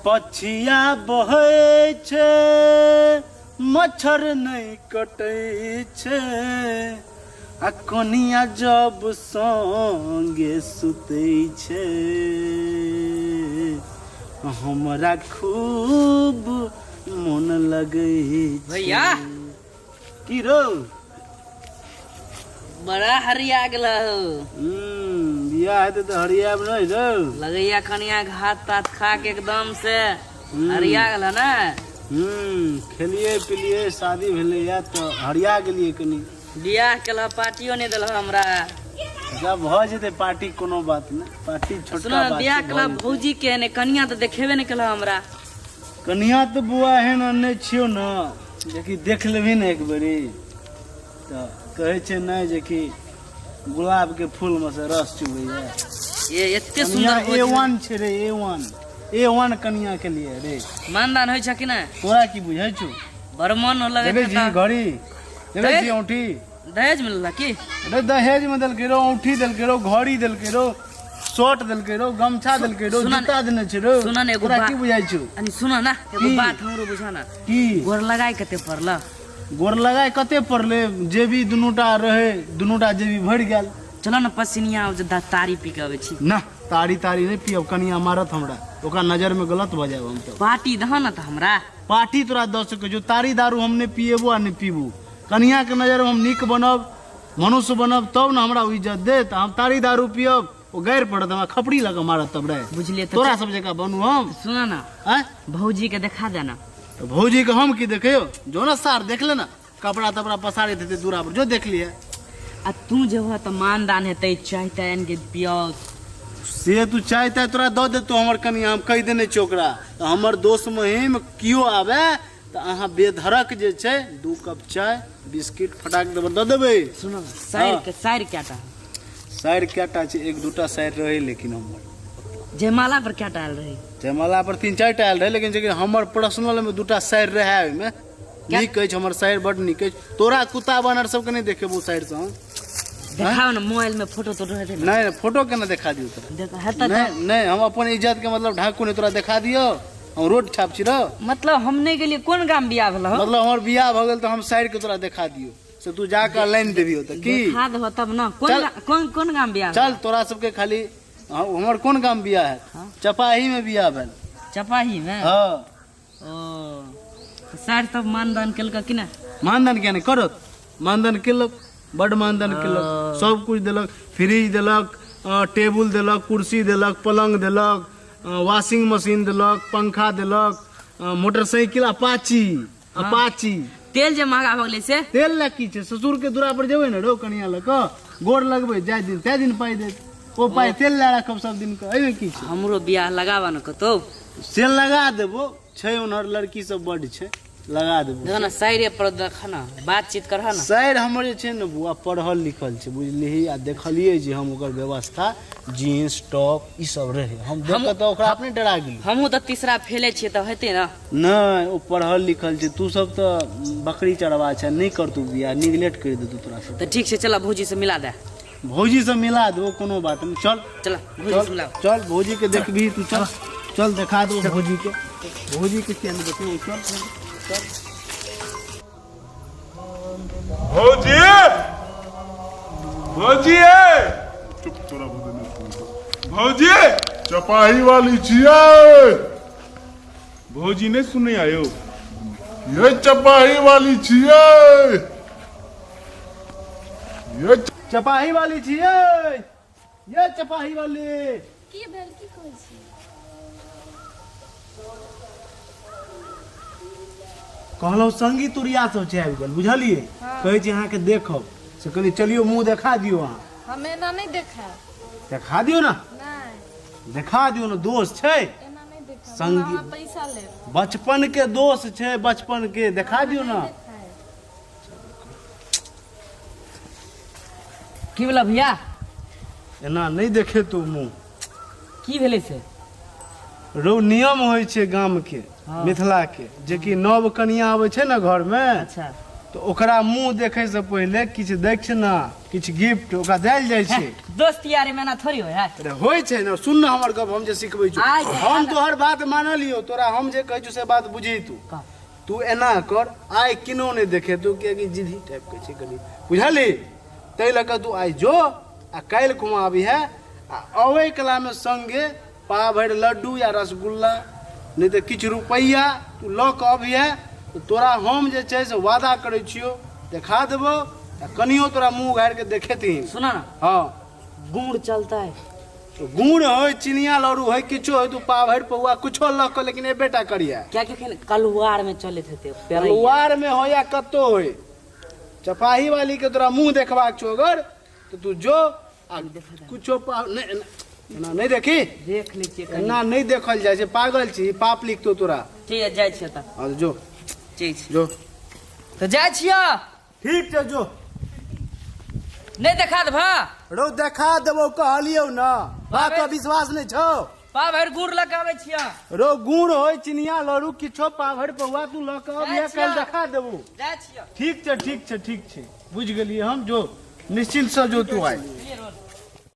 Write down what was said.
पछिया बहै छै, मच्छर नहि कटै छै, आ कनिया जब संगे सुतै छै, हमरा खूब मोन लगै छै। भैया। की रौ? बड़ा हरिया गेल हो। बियाह हेतै तऽ हरियाब नहि रौ। लगैया कनिया के हाथ तात खा के एकदम से हरिया गेल ने। खेलिए पिलिए, शादी भेलैया तऽ हरिया गेलियै कनि। बियाह केलह, पार्टियो नहि देलह हमरा। जब भऽ जेतै पार्टी, कोनो बात नहि, पार्टी सुनो छोटका बात बियाह छै, केलह भऽ जेतै। भौजी के ने कनिया तऽ देखेबे नहि केलह हमरा। कनिया तऽ बौआ एहन अनने छियौ ने जेकि देख लेबही ने एक बेरी तऽ कहै छै नहि जेकि गुलाब के फूल मे से रस चुबैया। ये एते कनिया सुंदर ए भौजी। वन छै रे, ए वन, ए वन कनिया के लिए रे। मानदान होइ छै कि नहि? तोरा की बुझै छौ? बड़ मन लगै। देखै छी घड़ी, देखै छी औंठी। दहेज मिलल की? अरे दहेज मे देलकै रो, औंठी देलकै रो, घड़ी देलकै रो, शर्ट देलकै रो, गमछा देलकै रो, सुन न- जूता देने छै रो। सुन न एगो तोरा बात- की बुझाइ छौ? अनि सुन न एगो की? बात हमरो बुझा न। की? गोर लगाइ कते पड़ल? गोर लगाय कते पड़ले, जेबी दुनूटा रहे, दुनूटा जेबी भरि गेल। चलो न पसिनिया जे तारी पी के अबै छी। ना, तारी तारी नहि पियब, कनिया मारत हमरा, ओकरा नजर में गलत भऽ जायब हम तऽ। पार्टी दह न तऽ हमरा। पार्टी तोरा दऽ सकै छौ, तारी दारू हम नहि पिएबो आ नहि पीबू। कनिया के नजर में हम नीक बनब, मनुष्य बनब, तब ने हमरा ओ इज्जत देत। हम तारी दारू पियब, ओ गारि पड़त हमरा, खपड़ी लऽ कऽ मारत तब रे। बुझलियै तऽ। तोरा सब जकाँ बनू हम? सुन न। आँय? भौजी के देखा दे न। तऽ भौजी के हम की देखियौ? जो ने सार देख ले ने, कपड़ा तपड़ा पसारैत हेतै दूरा पर, जो देख लिहे। आ तू जेबह तऽ मानदान हेतै, चाय ताय आनि के पियौ। से तू चाय ताय तोरा दऽ देतौ हमर कनिया, हम कहि देने छियै ओकरा। तऽ हमर दोस्त महिम केओ आबे तऽ अहाँ बेधड़क जे छै 2 कप चाय बिस्किट फटाक देबै, दऽ देबै। सुन न, साइर के साइर कएटा? साइर कएटा छै? एक दूटा साइर रहै, लेकिन हमर जयमाला पर कएटा आयल रहै? जयमाला पर 3-4 टा आयल रहै, लेकिन जेकि हमर पर्सनल मे 2टा साइर रहै ओहिमे। नीक अछि हमर साइर, बड नीक अछि। तोरा कुत्ता बानर सबके नहि देखेबौ साइर से हम। देखाओ न मोबाइल में फोटो तो रहते न। नहि नहि, फोटो केना देखा दियौ तोरा? देख हेतै। नहि नहि, हम अपन इज्जत के मतलब ढाकू नहि तोरा देखा दियौ, हम रोड छाप छी रौ। मतलब हम नहि गेलियै, कोन गाम बियाह भेल हो? मतलब हमर बियाह भऽ गेल तऽ हम साइर के तोरा देखा दियौ, से तू जाकऽ लाइन देबही ओतऽ की? देखा देबह तब न। कोन चल। कोन कोन गाम बियाह चल, तोरा सबके खाली हमर कोन गाम बियाह है? हाँ। चपाही में बियाह भेल। चपाही में? हाँ। ओ साइर तब मानदान केलक कि नहि? मानदान किया नहि करत? मानदान केलक, बड मानदान केलक, सब कुछ देलक, फ्रिज देलक, टेबुल देलक, कुर्सी देलक, पलंग देलक, वॉशिंग मशीन देलक, पंखा देलक, मोटरसाइकिल, अपाची, अपाची। तेल जे महगा भऽ गेलै से? तेल लए की छै, ससुर के दूरा पर जेबै ने रौ कनिया लऽ कऽ, गोर लगबै जाय दिन ताहि दिन पाइ देत, ओ पाइ तेल लए राखब सब दिन के, एहिमे की छै? हमरो बियाह लगाबऽ न कतौ। से लगा देबो, छै ओनहर लड़की सब बड छै, लगा देबो। देख न साइरे पर देख न, बातचीत करह न। साइर हमर जे छै ने बुआ पढ़ल लिखल छै, बुझलिही? आ देखलियै जे हम ओकर व्यवस्था, जीन्स टॉप ई सब रहै, हम देख कऽ तऽ ओकरा अपने डरा गेलियै। हमहूँ तऽ तीसरा फेले छियै तऽ हेतै न। नहि, ओ पढ़ल लिखल छै, तू सब तऽ बकरी चरवा छै, नहि करतौ बियाह, निगलेक्ट करि देतौ तोरा सब। तऽ ठीक छै, चल भौजी से मिला दे। भौजी से मिला देबो, कोनो बात नहि, चल। चल भौजी से मिला। चल भौजी के देखबही तू, चल चल देखा देबो भौजी के, भौजी के किया नहि देखबो, चल चल। भौजी, भौजी, चुप, तोरा बुझे नहीं सुनतो। भौजी चपाही वाली छियै। भौजी नहीं सुने आयो। ये चपाही वाली छियै, ये चपाही वाली छियै, ये चपाही वाली। की भेल, की कहै छी? कहलहुँ संगी तुरिया सब छै आबि गेल, बुझलियै? कहै छी अहाँके देखब, से कनि चलियौ मुँह देखा दियौ अहाँ। हम एना नहि देखायब। देखा दियौ ने। नहि। देखा दियौ ने, दोस्त छै। एना नहि देखायब। संगी- अहाँ पैसा लेब। बचपन के दोस्त छै, बचपन के, देखा दियौ ने। देखायब। की भेल भैया? एना नहि देखे तू मुँह। की भेलै से? रौ नियम होइ छै गाम के, हाँ। मिथिला के, जेकि नव कनिया आबै छै ने घर में, अच्छा, तऽ ओकरा मुँह देखैसँ पहिले किछु दक्षिणा, किछु गिफ्ट ओकरा देल जाइ छै। दोस्त यारी में ना थोड़ी होय है। अरे होइ छै ने, सुन ने हमर गप, हम जे सिखबै छी। आइ हम तोहर बात मानलियौ, तोरा हम जे कहै छियौ से बात बुझही तू। कह। तू एना कर, आइ किनो नहि देखे तू, कियाकि जिद्दी टाइप के छै कनि, बुझलही? ताहि लऽ कऽ तू आइ जो आ काल्हि खुमा अबिहे, आ अबै कलामे संगे पा भरि लड्डू या रसगुल्ला नहि तऽ किछु रुपैआ तू लऽ कऽ अबिहे, तऽ तोरा हम जे छै से वादा करै छियौ देखा देबौ, आ कनियो तोरा मुँह उघारि कऽ देखेथिन। सुना ना। हँ। गुड़ चलता है? गुड़ होइ, चिनिया लड्डू होइ, किछो होइ, तू पा भरि पौआ कुछो लऽ कऽ लेकिन एबेटा करिहे। क्या कि कलुआर में चले थे? कलुआर में हो या कतौ होइ, चपाही वाली के तोरा मुँह देखबाक छौ अगर तऽ तू जो आ कुछो पा नहि एना नहि देखी। देख लै छियै कनि। एना नहि देखल जाइ छै, पागल छी, पाप लिखतो तोरा। ठीक है, जाइ छियै तऽ। हँ जो। ठीक छै। जो। तऽ जाइ छियै। ठीक छै, जो। नहि देखा देबह? रौ देखा देबौ कहलियौ ने, बात पर विश्वास नहि छौ? पा भरि गुड़ लऽ के आबै छियै। रौ गुड़ होइ, चिनिया लड़ू, किछो पा भरि पौआ तू लऽ कऽ अबिहे, काल्हि देखा देबौ। जाइ छियै। ठीक छै, ठीक छै, ठीक छै, बुझि गेलियै हम। जो निश्चिन्तसँ जो तू आइ।